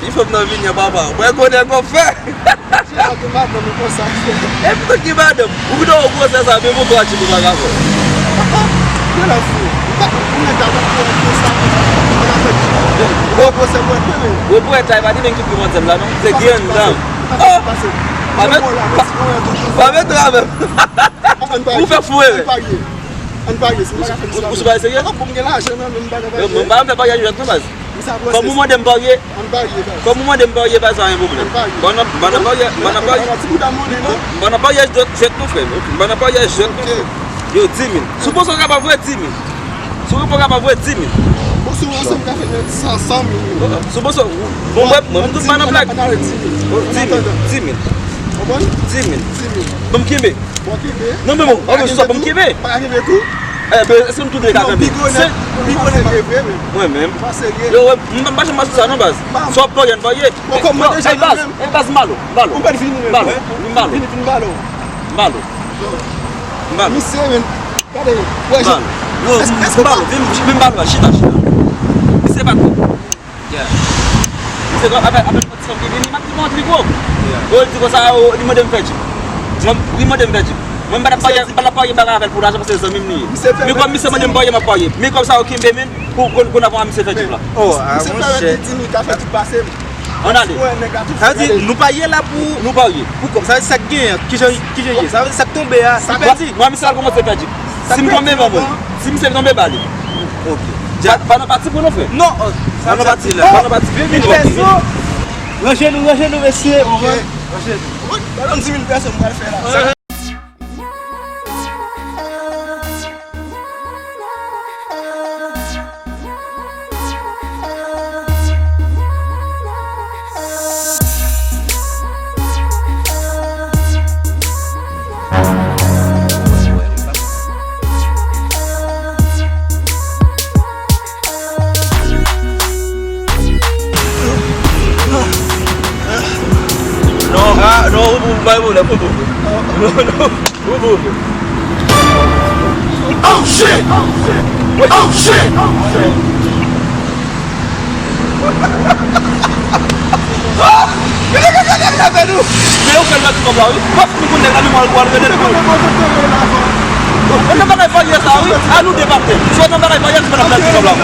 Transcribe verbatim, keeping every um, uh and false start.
Ti fanm nan vini an papa. Mwen konnen kòb fè. Ti a gen madanm ou konsa. E pitit ki madanm? Ou kite yon gwosè sa, men mwen twa timoun pa ka fè. Gen lè fou. Ou pa ou nèg la pa fè konsa konsa. Ou pa fè ti. Gwo gwosè mwen tande. Gwo pwèt la, e pa li menm ki primòdyal la non. Se grenn dam. Oh! Pa met, pa, pa met travè. Ou fè fou, e. Ann parye. Ann parye, si m pa ka fè sa. Ou sou parye serye? Bon, m gen lajan nan men m pa ka parye. Mwen pa fè parye jwèt non baz. Kòm ou mande m parye, kòm ou mande m parye, pa sa yon pwoblèm. Ban nan, ban nan parye, ban nan parye. Ban nan parye jwèt, jwèt non frè m. Ban nan parye jwèt non frè m. Yo, di mil. Si w panse w kapab vre, di mil. Si w panse w kapab vre, di mil. Bon, si w panse m ka fè san, san mil. Si w panse, bon, mwen, mwen, m tout ban nan blag. Di mil, di mil. Di mil. Ban m kenbe. Bon, kenbe. Non, men bon, ok, sou sa, ban m kenbe. Pa ka kenbe tou? Eh, ben, èske nou tou de ka kenbe? Non, pi gwo nèg, pi gwo nèg e vre, men. Mwen menm. Ou pa serye. Yo, wè, m pa janm mache sou sa, non, baz. Sou ap parye, ann parye. Bon, kòm mwen deja la menm. Eh, baz, m ba l ou, m ba l ou. Ou pa vini menm, m ba l ou, m ba l ou. Vini, vin ba l ou. M ba l ou. M ba l ou. Misye, men, gade, wè, m ba l ou, vin, vin m ba l ou, chita, chita. Misye pa t Yeah. Misye, avèk, avèk yon ti fanm ki vini, m ap di kont li gwo. Yeah. Yo, li di konsa, yo, li mande m fè djip. Li mande m fè djip. Mwen, m pa t ap parye, m pa t ap parye bagay avè l pou lajan, paske se zanmi m li ye. Men kòm misye mande m parye, m ap parye. Men kòm sa, yo kenbe men, pou, pou, pou n ap misye fè djip la. Oh, ah, monchè. Misye fè di nou ka fè djip pase m. Ann ale. Sa vle di, nou parye la pou, nou parye. Pou kòb, sa vle di sa k genyen, kijan, kijan ye. Sa vle di sa k tonbe a, li pèdi. Mwen, misye al kòmanse fè djip. Si m tonbe, ban mwen. Si misye tonbe, ba li. Ok. Pa, pa nan pati pou nou fè. Non, oh, sa m ap di la. Pa nan pati. Vin, vin, vin. Ranje nou, ranje nou, mesye. Ranje nou. Ba nou di mil pèsòn, m pral fè la. Non, ah, non, ou, ou, bay pwoblèm, ou, ou. Non, non. Ou, ou. Oh shit! Oh shit! Men yo fè l nan ti kòb la, wi. Paske nou konnen la, nou mal pral rele l. Ou nan bagay parye sa, wi. A nou de patnè. Si w nan bagay parye, nou pa nan ti kòb la.